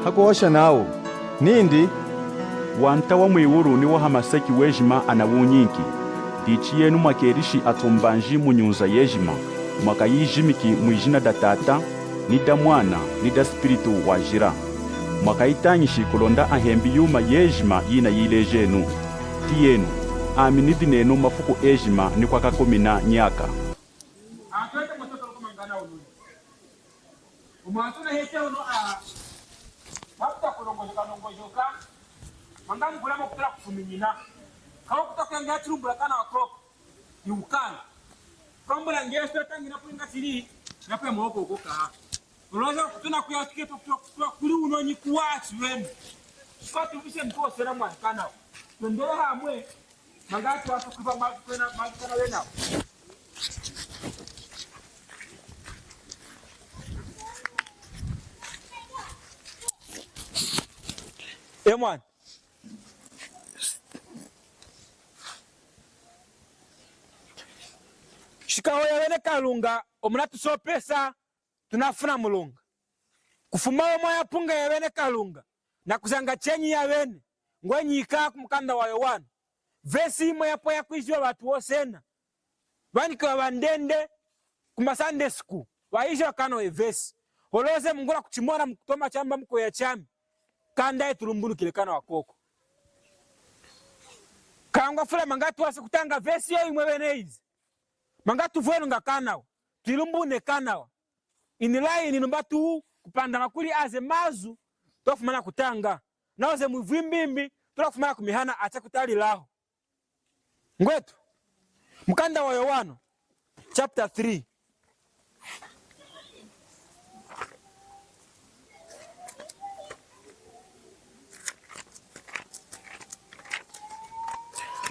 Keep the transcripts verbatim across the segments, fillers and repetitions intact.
Hakuhosha nawu nindi, Wanta wa mwiwulu ni wa hamaseki wejima anawunyinki. Dichi yenu mwakelishi atumbanji mu nyunza yejima, mwakayijimiki mwijina da Tata, ni da Mwana, ni da Spiritu Wajila. Mwakayitañishi kulonda ahembi yuma yejima yinayilejenu. Tiyenu, ami nidi nenu mafuku ejima ni kwakakumina nyaka. Atwete mototo kumangana unu. Umwasuna hete uno a, makuta kulongojoka longojoka, manga mugula mokutula kufuminyina. Kawa kuta kuyanga chilumbula kana wakoko, ni ukana. Kambula ngeso tangina kulinga chili, na kwe moko koka. Uloza kutuna kuya tike to, to, to, kuli uno ni kuwa achiwenu. Kwa tubise mko sera mwa kana. Twendele hamwe, manga twasa kuba ma-, kwena, ma-, kana wena. E mwana. Shikaho ya bene Kalunga, omuna tusopesa, tunafuna mulunga. Kufuma omwa ya punga ya bene Kalunga, na kuzanga chenyi ya bene, ngwenyika ku mukanda wa Yohana. Vesi imwe yapwa ya kwiziwa batu wosena. Banikiwa bandende ku ma Sunday school, bayiziwa kano e vesi. Oloze mungula kuchimona mukutoma chamba mukuya chami. Kanda ye tulumbunukile kana wakoko. Kangwa fula manga tuwase kutanga vesi yo imwe bene izi. Manga tuvwenu nga kanawa, twilumbune kanawa. Inilai ni numba tu kupanda makuli aze mazu, twafumana kutanga. Naoze mwivwimbimbi, tulafumana kumihana acha kutalilaho. Ngwetu, mukanda wa Yohana, chapter three.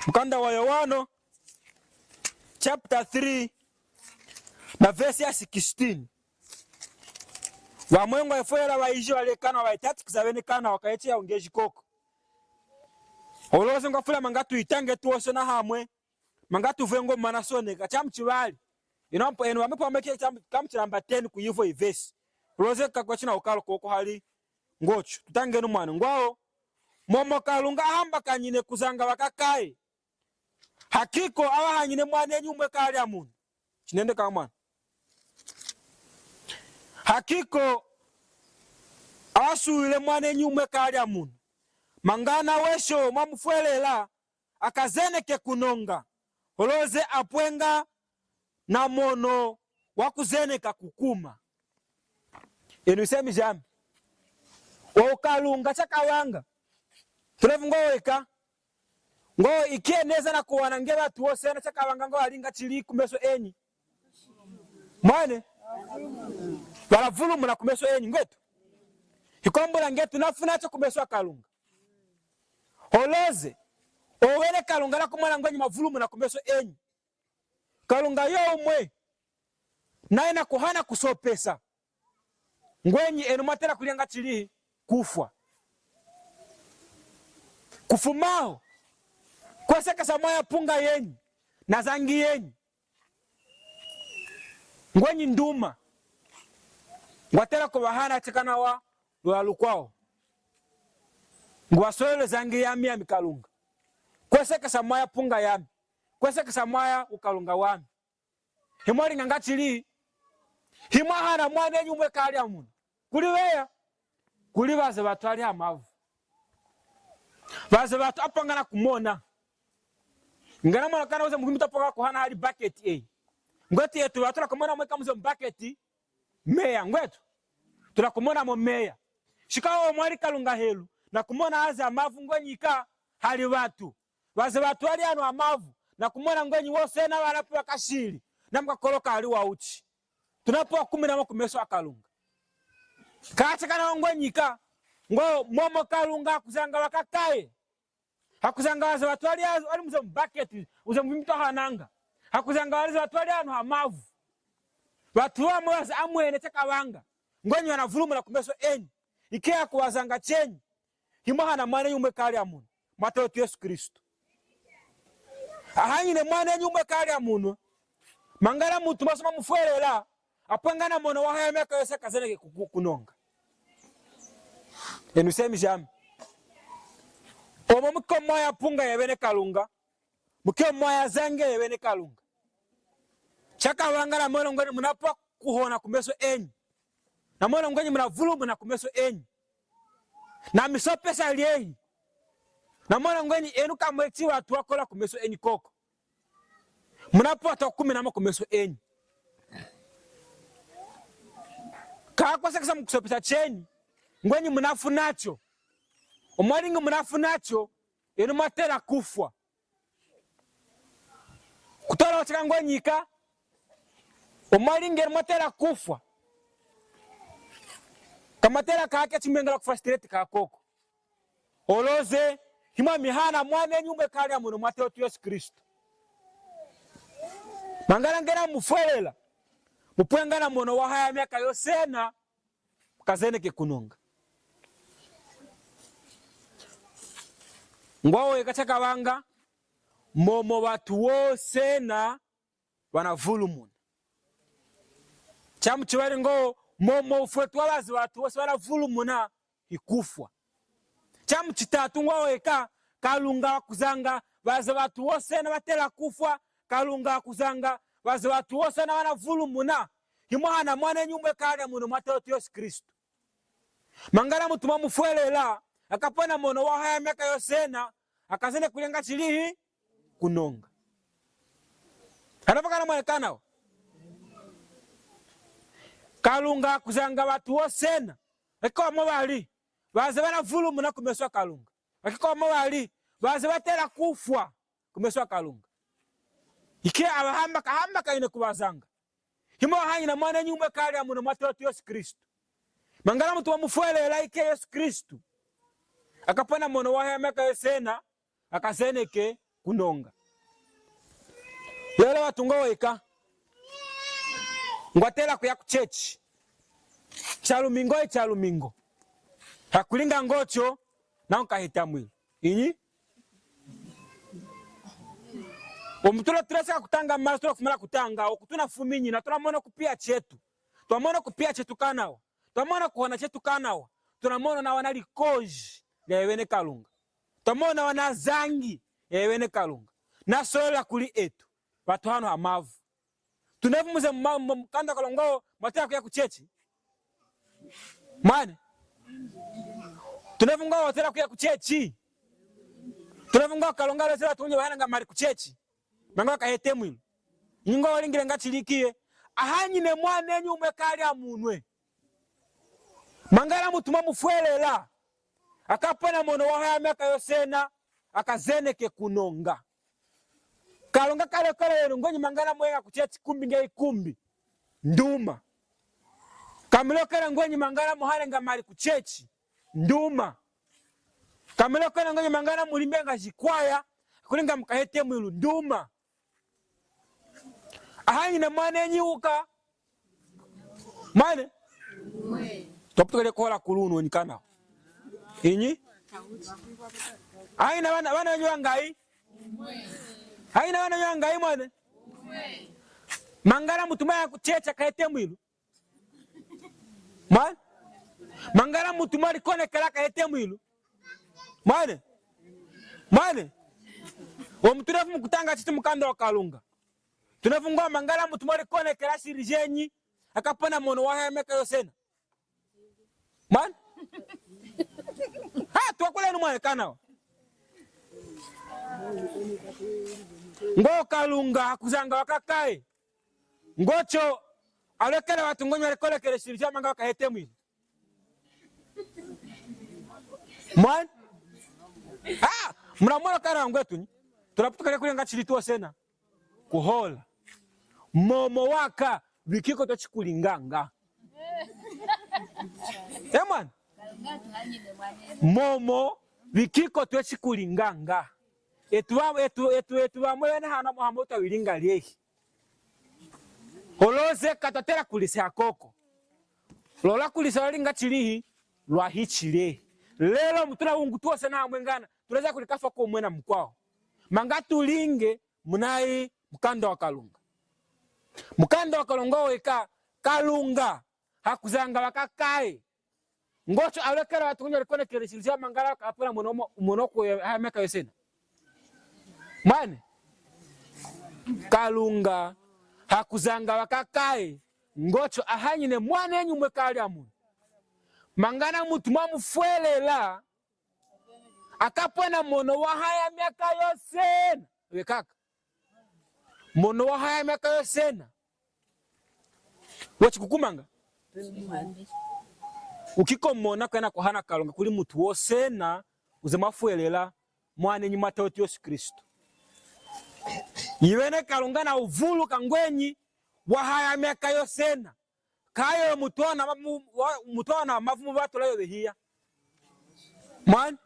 Mukanda wa Yohana, chapter three, na vesi ya sixteen. Bamwe ngwa efwela bayizi balekana, bayitatikiza bene kana, wakayeche ya ungeji koko. Oloze ngwa fula manga tuyitange tuwosena hamwe, manga tuvwe ngo mana soneka, chamu chibali. Ino mpo eno bamwe pameke chamu, kamu chilamba ten kuyivo ivesi. Oloze kakwa china ukalo koko hali ngocho. Tutangenu mwana. Ngwao, momo Kalunga ahambakanyine kuzanga bakakaye. Hakiko abahanyine mwanenyi umwe kalya munu. Chinende ka mwana. Hakiko abasuwile mwanenyi umwe kalya munu. Mangana wesho mwamufwelela akazeneke kunonga. Oloze apwenga na mono wa kuzeneka kukuma. Enu isemi jami. Wo Kalunga chakabanga. Tulevu ngo weka. Ngo ikie neza na kuwana nge batu wosena chakabanga ngo alinga chili kumeso enyi. Mwane? Balavulumuna kumeso enyi, ngwetu. Ikombula ngetu nafuna cho kumeso a Kalunga. Oloze, owene Kalunga nakumona ngwenyi mavulumuna kumeso enyi. Kalunga yo umwe, naye nakuhana kusopesa. Ngwenyi enu mwatela kulenga chili kufwa. Kufumaho, kwesekesa mwaya punga yenyi, na zangi yenyi. Ngwenyi nduma, ngwatela kubahana chikanawa lwa lukwao. Ngwasolele zangi yami yami Kalunga. Kwesekesa mwaya punga yami. Kwesekesa mwaya ukalunga wami. Himwalinga nga chili, himwahana mwanenyi umwe kalya munu. Kuli beya, kuli baze batu ali hamavu. Baze batu apangana kumona. Ngana mwana kana uze muhimbi tapanga kuhana hali bucket eyi. Ngweti yetu batu nakumona mweka muze mu bucket meya. Ngwetu, tunakumona mo meya. Shika wo mwali Kalunga helu, nakumona aze amavu ngwenyika hali batu. Baze batu ali ano amavu, nakumona ngwenyi wosena balapi bakashili, na mukakoloka ali wauchi. Tunapo wakuminamo kumeso a Kalunga. Kacha kana ngwenyika, ngo momo Kalunga hakuzanga bakakaye. Hakuzanga baze batu ali, ali muze mu bucket, uze mu bimbi twahananga. Hakuzanga baze batu ali ano hamavu. Batu bamwe baze amwene chakabanga. Ngwenyi banavulumuna kumeso enyi. Ike hakuwazanga chenyi. Himwahana mwanenyi umwe kalya munu, Mwata wetu Yesu Kristu. Ahanyine mwanenyi umwe kalya munu, mangana mutu masuma mufwelela, apwengana mono wahaya miaka yose akazeneke ku-, ku-, kunonga. Enu semi jami. Omo muke mwaya punga ye bene Kalunga. Muke mwaya zange ye bene Kalunga. Chaka wanga namwene ngwenyi munapwa kuhona ku meso enyi. Namwene ngwenyi munavulumuna ku meso enyi. Na misopesa lyehi. Namwene ngwenyi enu kamweti watu wakola ku meso enyi koko. Munapwa watu wakuminamo ku meso enyi. Kakwasekesa mu kusopesa chenyi. Ngwenyi munafu nacho. Omwalingi munafu nacho. Enu mwatela kufwa. Kutolocheka ngwenyika, omwalingi enu mwatela kufwa. Kamatela kake chimwengela kufwa straight kakoko. Oloze, himwamihana mwanenyi umwe kalya muno mwa Teotu Yesu Kristu. Mangana ngena mufwelela, mupwengana mono wahaya myaka yosena, mukazeneke kunonga. Ngwawo eka chakabanga, momo watu wosena wanavulumuna. Chamuchibali ngo, momo ufwe twabazi watu wose wanavulumuna, hikufwa. Chamuchitatu ngwawo eka, Kalunga wakuzanga bazi watu wosena batela kufwa, Kalunga wakuzanga bazi watu wosena wanavulumuna. Himwahana mwanenyi umwe kalya muno mwa Teotu Yesu Kristu. Mangana mutuma mufwelela, akapona mono wahaya myaka yosena, akazene kulenga chilihi kunonga. Anapakana mwanekanawo. Kalunga kuzanga batu wosena. Eko wamo bali, baze banavulumuna ku meso a Kalunga. Eko wamo bali, baze batela kufwa ku meso a Kalunga. Ike abahamba kahamba kaine kubazanga. Himo hanyina mwanenyi umwe kalya muno mwa Teotu Yesu Kristu. Mangana mutuma mufwelela ike Yesu Kristu. Akapona mono wahaya myaka yosena, akazeneke kunonga. Lelo watu ngwawo eka. Ngwatela kuya ku chechi. Cha lumingo e cha lumingo. Hakulinga ngocho, na nkaheta mwilu. Inyi? Omutula tuleseka kutanga mazu, tulafumana kutanga, oku tunafuminyina, tunamono kupiya chetu. Twamono kupiya chetu kanawa. Twamono kuhona chetu kanawa. Tunamono nawa na likoji lya ye bene Kalunga. Twamono nawa na zangi ya ye bene Kalunga. Nasolela kuli etu. Batu hano hamavu. Tunevumuze mu ma-, mu mukanda Kalunga wo, mwatela kuya ku chechi. Mane. Tunevumuze watela kuya ku chechi. Tunevumuze Kalunga lwezela tunye bahananga mali ku chechi. Manga wakahete mwilu. Inyi ngwalingile nga chilikiye. Ahanyine mwanenyi umwe kalya munwe. Mangana mutuma mufwelela. Akapona mono wahaya myaka yosena, akazeneke kunonga. Kalunga kalekele enu ngwenyi mangana mwenga ku chechi kumbi nge ikumbi. Nduma. Kamulekele ngwenyi mangana muhanenga mali ku chechi. Nduma. Kamulekele ngwenyi mangana mulimbenga jikwaya, kulinga mukahete mwilu. Nduma. Ahanyina mwanenyi uka. Mane? Twaputukile kola kulu uno nikana. Inyi? Ahanyina bana, bana wenyi wangayi? Ahanyina bana wenyi wangayi mwane? Mangana mutuma ya ku chechi kahete mwilu. Mwane? Mangana mutuma likonekela kahete mwilu. Mwane? Mwane? Omu tunefu mukutanga chiti mukanda wa Kalunga. Tunefu ngwa mangana mutuma likonekela shili jenyi. Akapona mono wahaya myaka yosena. Mwane? Ha, twakulenu mwane kanawa. Ngo Kalunga hakuzanga wakakaye. Ngocho, alekele watu ngwenyi walikolekele shili ja manga wakahete mwilu. Mwane? Ah, munamona kana ngwetu nyi. Tunaputukile kulinga chili twosena. Kuhola. Momo waka, bikiko to chikulinganga. Eh, mwane? Momo, bikiko to chikulinganga. Etu ba-, etu, etu, etu bamwe bene hana muhamo tawilinga lyehi. Oloze katatela kulisa akoko. Lola kulisa lwalinga chilihi, lwahichile. Lelo mutuna ungu twose na mwengana, tuleza kulikafa ko mwena mukwawo. Manga tulinge munayi mukanda wa Kalunga. Mukanda wa Kalunga weka, Kalunga hakuzanga bakakaye. Ngocho alekela watu kunyo likonekele shilija mangala kapula mono mo-, mono ku haya miaka yosena. Mwane. Kalunga hakuzanga wakakaye. Ngocho ahanyine mwanenyi umwe kalya munu. Mangana mutu mwamufwelela. Akapwena mono wahaya miaka yosena. Wekaka. Mono wahaya miaka yosena. Wachikukumanga. Ukikomona kwena kuhana Kalunga kuli mutu wosena uze mwafwelela mwanenyi Mwata wetu Yesu Kristu. Iwene Kalunga na uvuluka ngwenyi wahaya miaka yosena. Kayo mutona mavu-, wa-, mutona mavumu vatula yo vehiya. Mwana?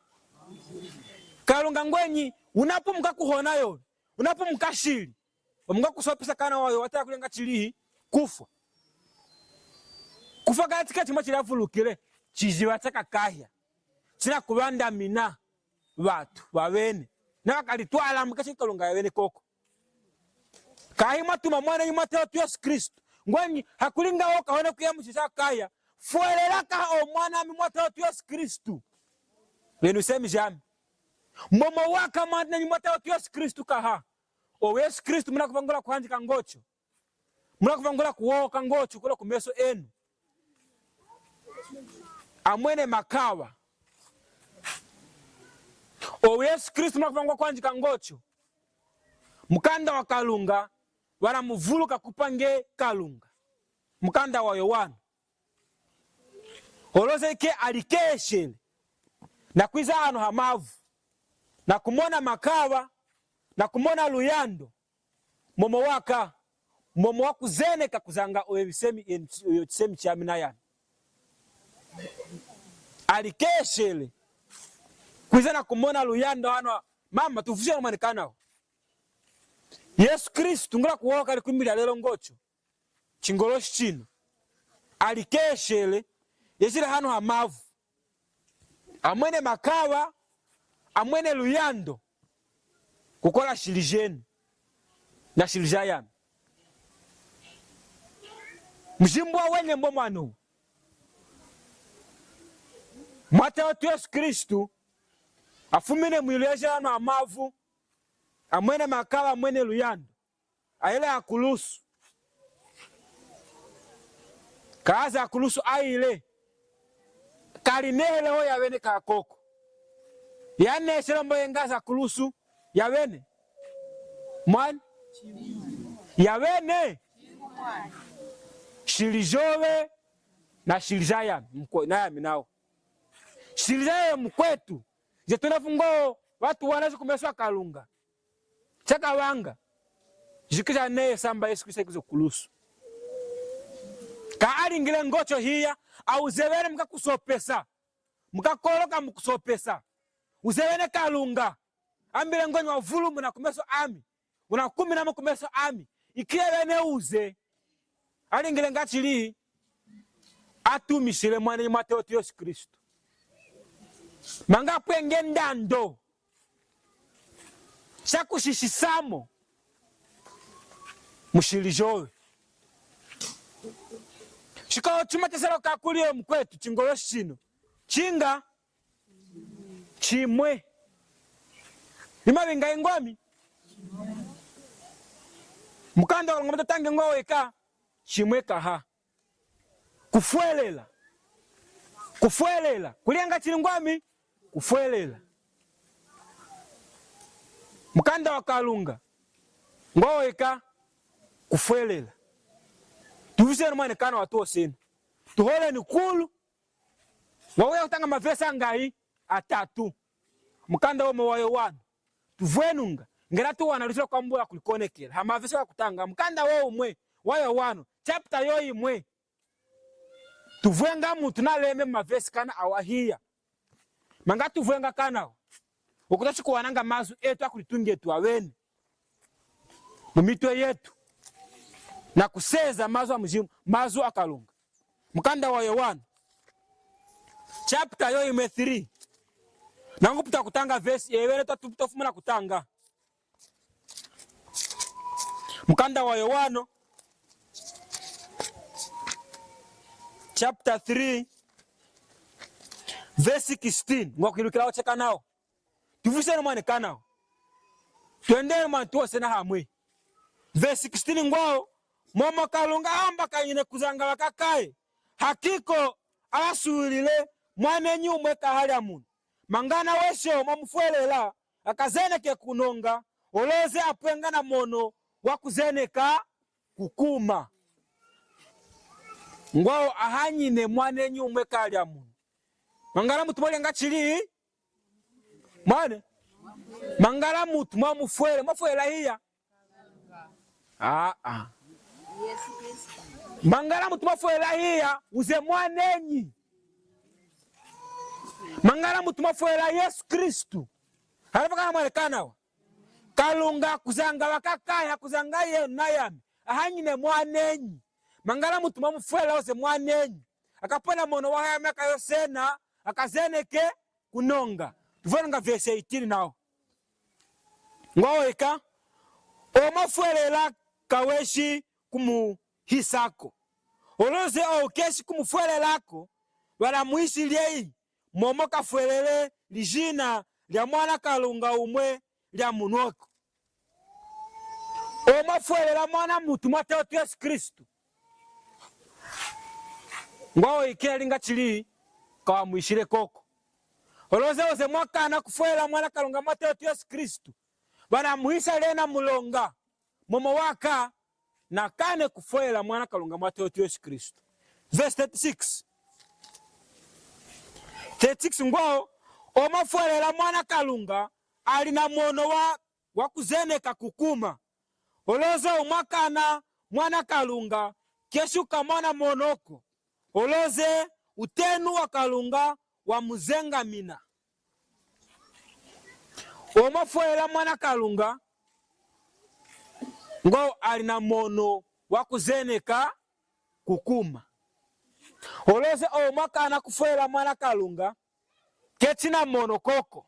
Kalunga ngwenyi, unapo mukakuhona yo, unapo mukashili, omunga kusopesa kana wayo wataya kulenga chilihi kufwa. Kufwa kati kati mwa chilavulukile, chiziva chakakahya, chila kuvandamina vatu vavene, na vakalitwala mukashi Kalunga yavene koko. Kahi mwatuma mwanenyi Mwata wetu Yesu Kristu. Ngwenyi, hakulinga woka hone kuya mushisha kaya. Fwelela kaha o mwanami Mwata wetu Yesu Kristu. Lenu semi jami. Momo waka mwanenyi Mwata wetu Yesu Kristu kaha. O Yesu Kristu muna kuvangula kuhanjika ngocho. Muna kuvangula kuwoka ngocho kula kumeso enu. Amwene makawa. O Yesu Kristu muna kuvangula kuhanjika ngocho. Mukanda wa Kalunga, vana muvuluka kupange Kalunga. Mukanda wa Yohana. Oloze ke alikeshele, na kwiza hano ha mavu, na kumona makawa, na kumona luyando, momo waka, momo wakuzeneka kuzanga oyo bisemi, oyo chisemi chami na yami. Alikeshele, kwiza na kumona luyando hano, mama, tufushe mwanikanawo. Yesu Kristu ngula kuwoka likumbi lya lelo ngocho. Chingoloshi chino. Alikeshele, yeshile hano ha mavu. Amwene makawa, amwene luyando. Kukola shili jenu. Na shili ja yami. Mujimbu wa wenye mbo mwanu. Mwata wetu Yesu Kristu. Afumine mwilu yeshile hano ha mavu. Amwene makawa, amwene luyando. Ayile ha kulusu. Kaza ha kulusu ayile. Kalinehele ho yavene kakoko. Yaneshele mbo yengaza kulusu. Yavene. Mwana. Yavene. Shili jove. Na shili ja yami. Mkwe-, na yami nawo. Shili ja yami mukwetu. Je tunafungo vatu wana jikumeso a Kalunga. Chakavanga, jikija neye samba Yesu Kristu ikizo kulusu. Ka alingile ngocho hiya, au uzevene mukakusopesa. Mukakoloka mukusopesa. Uzevene Kalunga. Ambile ngwenyi wavulumuna kumeso ami. Unakuminamo kumeso ami. Ikiye vene uze. Alingile ngachili. Atumishile mwanenyi Mwata wetu Yesu Kristu. Manga pwenge ndando. Shakushishisamo. Mushili jove. Shikao chuma chaselo kakuli mukwetu chingoloshi chino. Chinga. Chimwe. Imavinga ingwami. Mukanda wa Kalunga tatange ngwaweka. Chimwe kaha. Kufwelela. Kufwelela. Kulianga chili ngwami. Kufwelela. Mukanda wa Kalunga. Ngwaweka. Kufwelela. Tuvisenu mwanikana watu wosena. Tuholeni kulu. Wawuya kutanga mavesi angayi? Atatu. Mukanda womo wa Yohana. Tuvwenunga. Ngela tuwana lutila kwambula kulikonekela. Ha mavesi wa kutanga. Mukanda wo umwe wa Yohana. Chapter yo imwe. Tuvwenga mutu naleme mavesi kana awahiya. Manga tuvwenga kana. Ukuta shikuwananga mazu etu akulitunga etu avene. Mu mitwe yetu. Na kuseza mazu a mujimu, mazu a Kalunga. Mukanda wa Yohana. Chapter yo imwe three. Nangu puta kutanga verse, yevele twa tuputa fumuna kutanga. Mukanda wa Yohana. Chapter three. Verse sixteen, ngwa kwilukila ocheka nawo. Tuvuseno mwane kanawo. Twendeno mwane tuwosena hamwi. Verse sixteen ngwao, momo Kalunga ambakanyine kuzanga waka kaye. Hakiko alasuwilile mwanenyi umwe kaha lya munu. Mangana wesho mwamufwelela, akazeneke kunonga, oloze apwenga na mono wa kuzeneka kukuma. Ngwao ahanyine mwanenyi umwe kaha lya munu. Mangana mutu mwalenga chili? Mwane? Mangana mutu mwamufwele, mwafwelela hiya? Aa. Mangana mutu mwafwelela hiya, uze mwanenyi. Mangana mutu mwafwelela Yesu Kristu. Halafu kana mwane kanawa. Kalunga kuzanga waka kaye, kuzanga yenu na yami. Ahanyine mwanenyi. Mangana mutu mwamufwelela uze mwanenyi. Akapona mono wa haya miaka yosena, akazeneke kunonga. Tuvwenu nga verse eighteen nawo. Ngwao ika, omwafwelela kaweshi kumuhisako. Oloze oukeshi kumufwelelako, balamuhishi lyeyi, momo kafwelele lijina lya mwana Kalunga umwe lya munwako. Omwafwelela mwana mutu mwata wetu Yesu Kristu. Ngwao ikeli nga chili kawamwishile koko. Oloze oze mwakana kufwelela mwana Kalunga mwata wetu Yesu Kristu. Banamuhisha lena mulonga. Momo waka nakane kufwelela mwana Kalunga mwata wetu Yesu Kristu. Verse thirty-six. Thirty-six ngwao, omwafwelela mwana Kalunga ali na mono wa, wa kuzeneka kukuma. Oloze omwakana mwana Kalunga, keshi ukamona monoko. Oloze utenu wa Kalunga wamuzengamina. Omwafwelela mwana Kalunga, ngwao ali na mono wa kuzeneka kukuma. Oloze omwakana kufwelela mwana Kalunga, kechi na mono koko.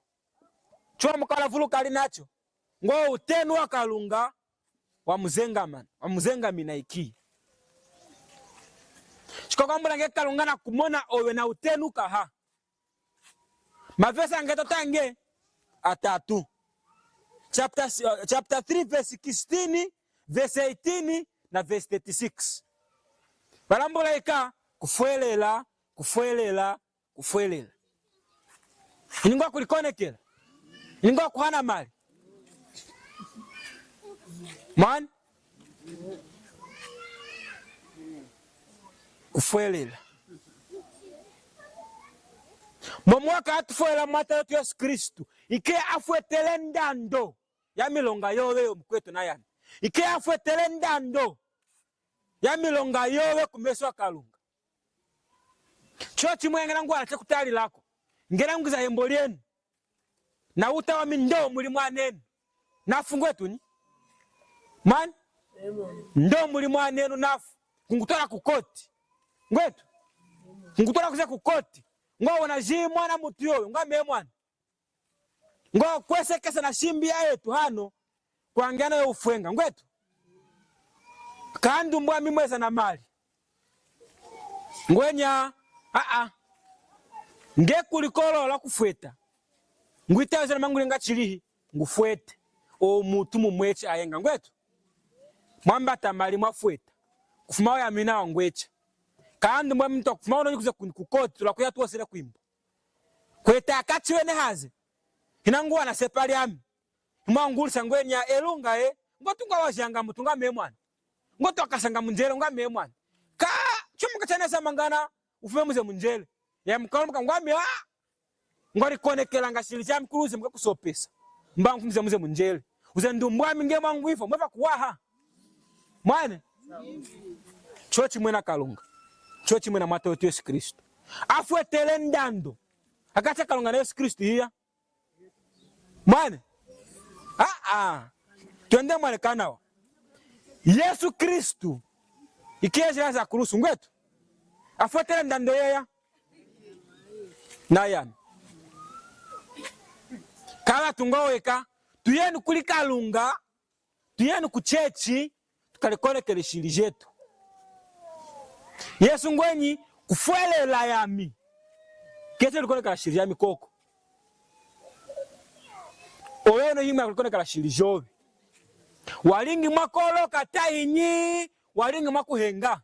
Cho mukala vuluka ali nacho. Ngwao utenu wa Kalunga wamuzengamana, wamuzengamina iki. Shikoko ambula nge Kalunga nakumona owe na utenu kaha. Mavesi ange tutange atatu. Chapter, uh, chapter three verse sixteen, verse eighteen na verse thirty-six. Balambula ika kufwelela, kufwelela, kufwelela. Ini ngwa kulikonekela. Ini ngwa kuhana mali. Mwane? Kufwelela. Momo waka atufwelela mwata wetu Yesu Kristu. Ike afwetele ndando ya milonga yowe yo mukwetu na yami. Ike afwetele ndando ya milonga yowe ku meso a Kalunga. Cho chimwe ngela ngwala cha kutalilako. Ngela ngwiza hembo lyenu. Na uta wami ndo muli mwanenu. Nafu ngwetu ni? Mwane? Ndo muli mwanenu nafu. Kungutwala ku koti. Ngwetu? Kungutwala kuze ku koti. Ngwao wona ji mwana mutu yowe. Ngwambe mwana. Ngwao kwesekesa na shimbi ya yetu hano. Kwangiana yo ufwenga. Ngwetu? Kandi mbwami mweza na mali. Ngwenya, aa. Nge kulikolola kufweta. Ngwita yoze na manguli nga chilihi, ngufwete. O mutu mumweche ayenga. Ngwetu? Mwambata mali mwafweta. Kufuma oya mina wa ngwecha. Kandi mbwami mtu kufuma ono nikuze ku, ku koti, tula kuya tuwosele kwimbo. Kweta akachi wene haze. Hina nguwa na sepa lyami. Himwangulisa ngwenya elunga e. Ngo tunga wajanga mutu ngwambe mwana. Ngo twakasanga munjele ngwambe mwana. Ka, chomuka chanesa mangana, ufume muze munjele. Ya mukalo muka ngwambe, ah! Ngwalikonekela nga shili shami kuluze muka kusopesa. Mba nkumze muze munjele. Uze ndumbwami nge mwangwifo, mweva kuwaha. Mwane? Cho chimwe na Kalunga. Cho chimwe na mwata wetu Yesu Kristu. Afwetele ndando. Akacha Kalunga na Yesu Kristu iya. Mwane? Aa. Twende mwane kanawa. Yesu Kristu. Ikiye jila za kulusu ngwetu. Afwetele ndando yeya. Na yami. Kala tunga weka. Tuyeni kuli Kalunga. Tuyeni ku chechi, tukalikonekele shili jetu. Yesu ngwenyi, kufwelela yami. Kesi lukonekela shili jami koko. Oyo no yimwe ya kulikonekela shili jovi. Walingi mwa koloka ta inyi, walingi mwa kuhenga.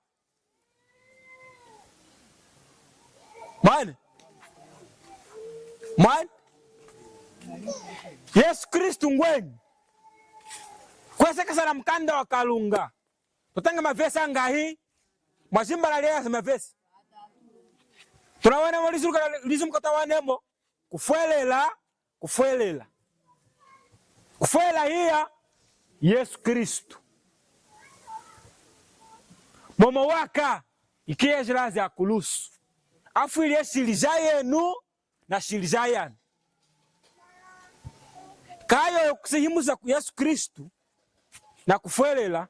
Mwane? Mwane? Yesu Kristu ngwenyi. Kwesekesa na mukanda wa Kalunga. Tutanga mavesi angahi? Mwa zimbala lia mavesi. Tunawenemo lizuka, lizuka tawanemo. Kufwelela, kufwelela. Kufwelela hiya Yesu Kristu. Momo waka, ikiye jila za kulusu. Afwili eshili ja yenu na shili ja yami. Kayo kusihimusa ku Yesu Kristu na kufwelela,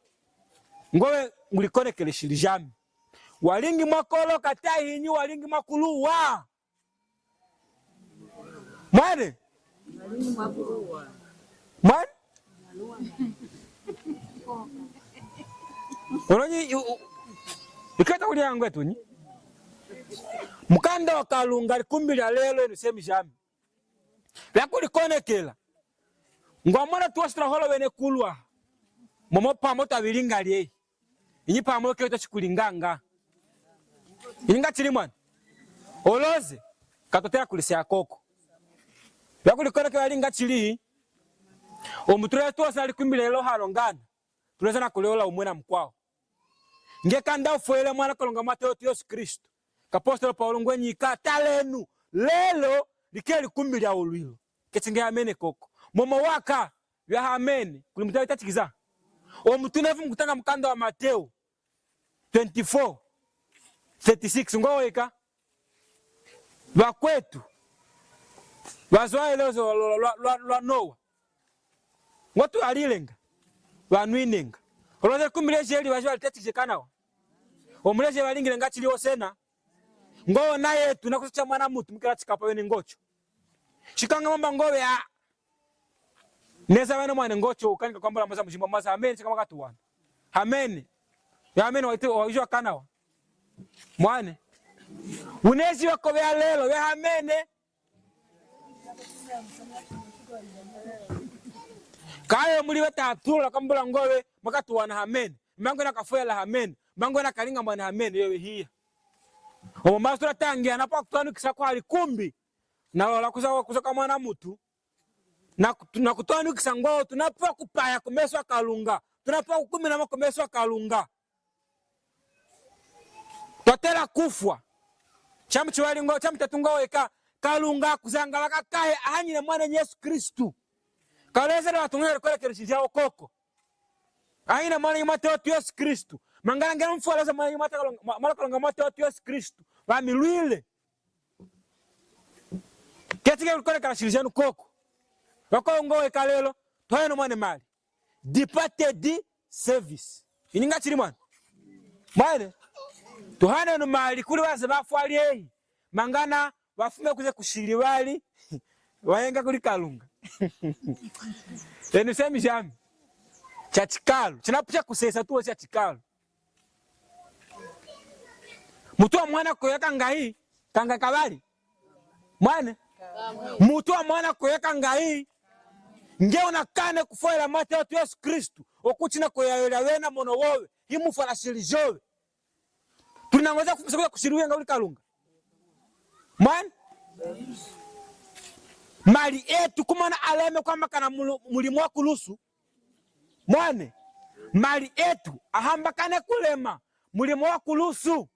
ngowe ngulikonekele shili jami. Walingi mwa koloka ta inyi, walingi mwa kuluwa. Mwane? Mwane? Olonyi, u-, u-, iketa kuli yangu etu nyi? Mukanda wa Kalunga likumbi lia lelo enu semi jami. Vya kulikonekela. Ngwamona tuwasitula holo wene kulwa. Momo pamo tavilinga lyeyi. Inyi pamo kyo tachikulinganga. Inyi nga chili mwana. Oloze, katotela kulisia koko. Vya kulikonekela linga chili. Omu tulele tuwasa likumbile lelo hano ngana. Tuleza na kuleola umwe na mukwao. Nge kanda ufwele mwana Kalunga mwa Teotu Yesu Kristu. Kapostolo Paulo ngwenyi ka talenu, lelo like likumbi lia ulwilo. Keti nge amene koko. Momo waka, vya amene, kuli mutali tatikiza. Omu tunevu mukutanga mukanda wa Mateo twenty-four, thirty-six, ngoweka. Vakwetu, vazwalele ozo lwa, lwa, lwa, lwa Noa. Ngo tu alilenga, vanwinenga. Oloze kumi lejeli vajo valitetikije kanawa. Omuleje valingilenga chili osena. Ngo na yetu na kusicha mwana mutu mukela chikapa vene ngocho. Shikanga mamba ngove a. Neza vene mwane ngocho ukanika kwambula maza mujimba maza amen chikama katuwana. Amen. Ya amen waite wajo kanawa. Mwane. Unezi wako vya lelo vya amene. Kayo muli vetatula kambula ngove, makatuwana hamene. Mango na kafuela hamene. Mango na kalinga mwana hamene, yowe hiya. Omo masu tulatangia na pa kutwanukisa kwa likumbi. Na lola kuza, kuza kwa mwana mutu. Na kutu-, na kutwanukisa ngwao, tunapewa kupaya ku meso a Kalunga. Tunapewa kukumina mo ku meso a Kalunga. Twatela kufwa. Chamu chiwali ngo, chamu tatu ngo weka, Kalunga kuzangala kakahe, ahanyine mwana Yesu Kristu. Kalezele watungule likolekele shizia okoko. Ahanyine mwana Mwata wetu Yesu Kristu. Mangala ngela mfwaleza mwana Mwata Kalunga, mwa-, mwana Kalunga Mwata wetu Yesu Kristu. Vamilwile. Ketike likolekele shizia nukoko. Wako ngo weka lelo, twayeno mwane mali. Departed service. Ininga chili mwana. Mwane. Tuhane no mali kuli waze bafwali eyi. Mangana bafume kuze kushili bali. Wayenga kuli Kalunga. Enu semi jami. Cha chikalu. Chinapu cha kusesa tuwo cha chikalu. Mutu wa mwana kuyaka ngayi, kanga kabali. Mwane. Mutu wa mwana kuyaka ngayi. Nge unakane kufwela Mwata wetu Yesu Kristu. Okuchina kuyayolya wena mono wowe. Himufwala shili jowe. Tulinangoza kufumisa kuya kushili uyenga uli Kalunga. Mwane. Mali etu kumana aleme kwa makana mulu-, mulimu wa kulusu. Mwane. Mali etu ahambakane kulema mulimu wa kulusu.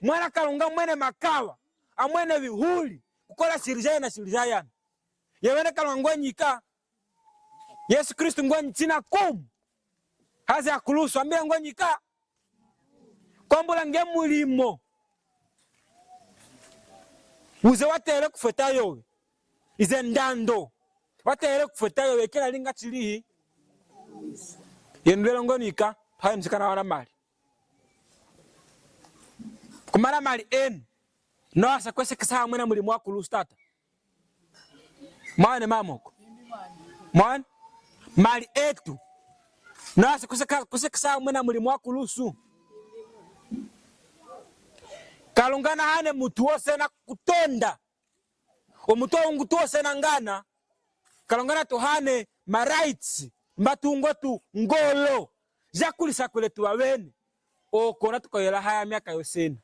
Mwana Kalunga mwene makawa, amwene vihuli, kukola shili jaya na shili jaya. Yewene Kalunga ngwenyika. Yesu Kristu ngwenyi china kumu. Haze akulusu, ambile ngwenyika. Kwambula nge mulimo. Uze watele kufweta yowe. Ize ndando. Watele kufweta yowe, kela linga chilihi. Yenu lelo ngwenyika, haye mzikana wana mali. Kumana mali enu. No asa kwesekesa hamwe na mulimu wa kulusu tata. Mwane mamoko. Mwane. Mali etu. No asa kuseka-, kusekesa hamwe na mulimu wa kulusu. Kalunga nahane mutu wose na kutonda. Omutu wungutu wose nangana, Kalunga natuhane ma rights, mbatungo tu ngolo, ja kulisakula etu bawene. Oko natukoyela haya miaka yosena.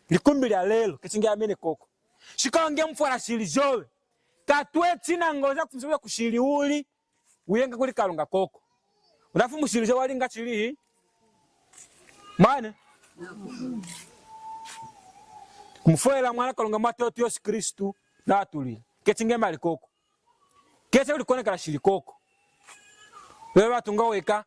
Likumbi lia lelo, keti nge amene koko. Shika nge mufwala shili jove. Katwe tina ngolo ja kufumisha kushili uli, uyenga kuli Kalunga koko. Unafu mushili jove walinga shili hi. Mwane. Kumufwelela mwana Kalunga mwata wetu Yesu Kristu, natulile. Keti nge mali koko. Keti ulikonekela shili koko. Wewe batunga weka,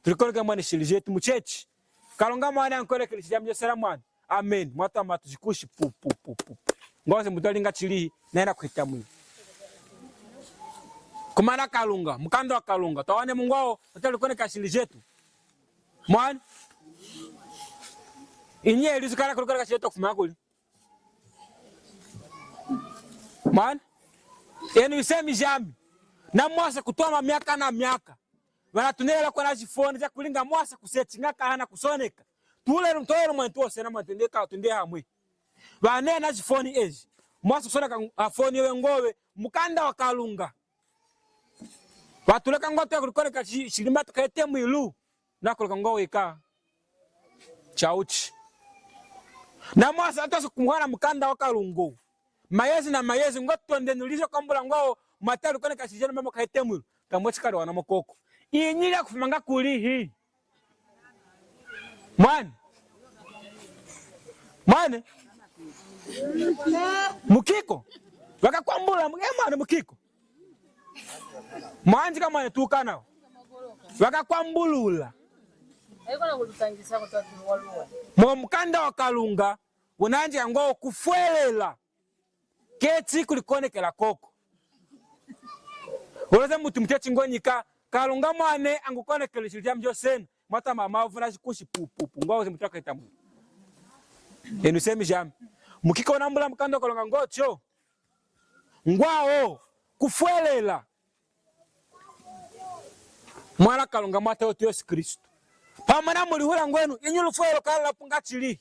tulikonekela mwane shili jetu mu chechi. Kalunga mwane ankonekele shili ya mjosela mwane. Amen. Mwata matu jikushi pu, pu, pu, pu. Ngwao ze mutu alinga shili, nena kuhita mwi. Kumana Kalunga, mukanda wa Kalunga. Tawane mungwao, utalikonekela shili jetu. Mwane. Inye ilizu kala kulikonekela shili jetu kufuma kuli. Mwane? Enu bisemi jami. Na mwasa kutwama miaka na miaka. Bana tunela kwa na jifoni ja kulinga mwasa kusetinga kahana kusoneka. Tule mtoyelo mwentu wose na mwentu ndeka tunde hamwe. Bane na jifoni eji. Mwasa kusoneka ha foni yewe ngowe mukanda wa Kalunga. Batuleka ngwao tulikonekela shi-, shili mba tukahite mwilu. Nakoleka ngwao weka. Chauchi. Na mwasa atwasa kumwana mukanda wa Kalunga. Mayezi na mayezi ngwao tutondenulije kwambula ngwao mwata ulikonekela shili jenu mba mukahite mwilu. Kamwe chikali wana mukoko. Inyi ya kufumanga kuli hi. Mwane. Mwane. Mukiko. Bakakwambula, mwe mwane mukiko. Mwanzi ka mwane tuka nao. Bakakwambulula. Mwe mukanda wa Kalunga, unanzi ngwao kufwelela. Keti kulikonekela koko. Oloze mutu muchechi ngonyika, Kalunga mwane angukonekele shili jami josena, mwata mama uvuna jikushi pu, pu, pu, ngwao ze mutu akahita mwi. Enu bisemi jami. Mukiko nambula mukanda wa Kalunga ngocho. Ngwao, kufwelela. Mwana Kalunga mwata wetu Yesu Kristu. Pamana mulihula ngwenu, inyi lufwelelo kala lapunga shili.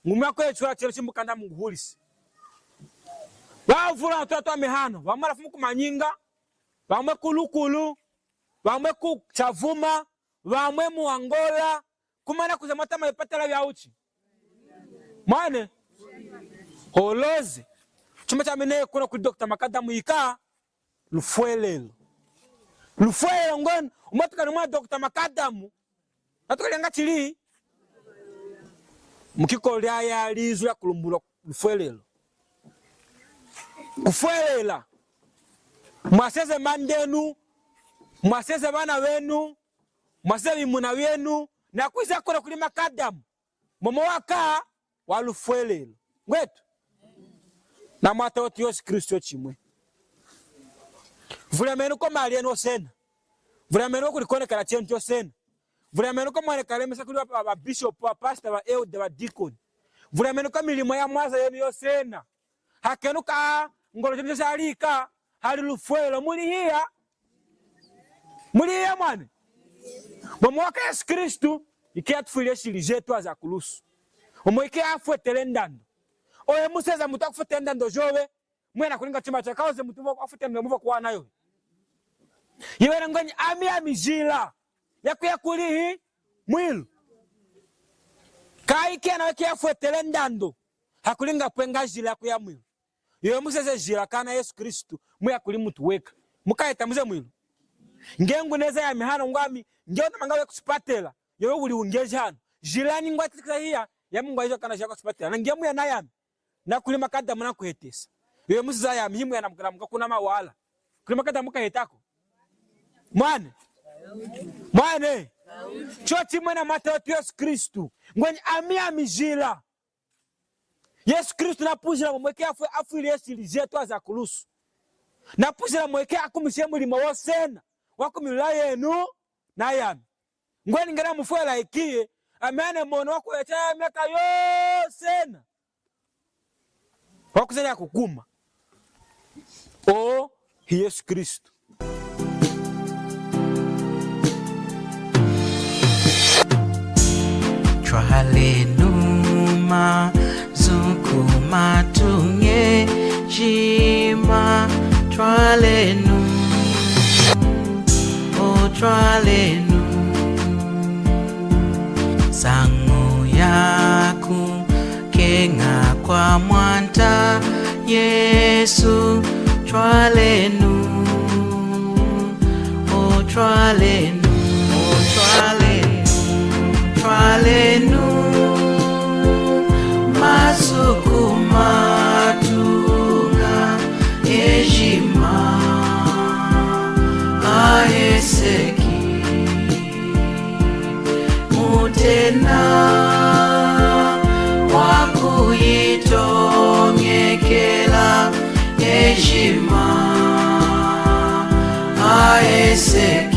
Ngumya kwe chula chelo shimukanda munguhulisi. Bavula twatwa mihano, bamwe lafumu ku Manyinga, bamwe ku Lukulu, bamwe ku Chavuma, bamwe mu Angola, kumana kuza mwata mwa ipatala bya uchi. Mwane, oloze. Chuma cha mine kuna kuli Doctor Makadamu ika, lufwelelo. Lufwelelo ngwenu, umwe tukali mwa Doctor Makadamu, natukalenga shili. Mukiko lyaya lizu lya kulumbula lufwelelo. Kufwelela. Mwaseze mandenu, mwaseze bana benu, mwaseze bimuna byenu, na kwiza kule kuli Makadamu. Momo waka wa lufwelelo. Ngwetu. Na mwata wetu Yesu Kristu chimwe. Vulamenu ko mali enu osena. Vulamenu ko kulikonekela chenu chosena. Vulamenu ko mwane kalemesa kuli ba, ba, ba bishop, ba pastor, ba elder, ba deacon. Vulamenu ko milimo ya mwaza yenu yosena. Hakenuka ngolo jenu joshalika, hali lufwelelo muli hiya. Muli hiya mwane. Momo waka Yesu Kristu, ike yatufwilile shili jetu aza kulusu. Momo ike afwetele ndando. Oye museza mutu akufwetele ndando jowe, mwena kulinga chima cha kaoze mutu mwa afwetele ndando mwa kuwana yowe. Yewele ngwenyi ami, ami jila ya kuya kuli hi mwilu. Ka ike nawe ke yafwetele ndando. Hakulinga pwenga jila ya kuya mwilu. Yoyo museze jila kana Yesu Kristu, muya kuli mutu weka. Mukaheta muze mwilu. Nge nguneza yami hano ngwami, nge unamanga we kuchipatela, yoyo uli ungeji hano. Jila ni ngwa kitikisa hiya, yami ngwa ijo kana jila kuchipatela. Na nge muya na yami, na kuli Makadamu nakuhetesa. Yoyo museza yami, himuya na mukala muka kuna mawala. Kuli Makadamu kahetako. Mwane. Mwane. Cho chimwe na mwata wetu Yesu Kristu. Ngwenyi ami, ami jila. Yesu Kristu napujila momo ike afwe, afwilile shili jetu aza kulusu. Napujila momo ike akumishe mulimo wosena, wakumilula yenu na yami. Ngwenyi nge namufwela ikiye, ami ane mono wakulecha ya miaka yosena. Wakuzela kukuma. O, hi Yesu Kristu. Chwale numa, zukuma tunge, jimo. Twalenu, o twalenu. Nsangu yaku kenga kwa Mwanta Yesu, twalenu, o twalenu, o twalenu, twalenu. Masuku matunga ejima aheseki. Mutena wakuyitongekela ejima aheseki.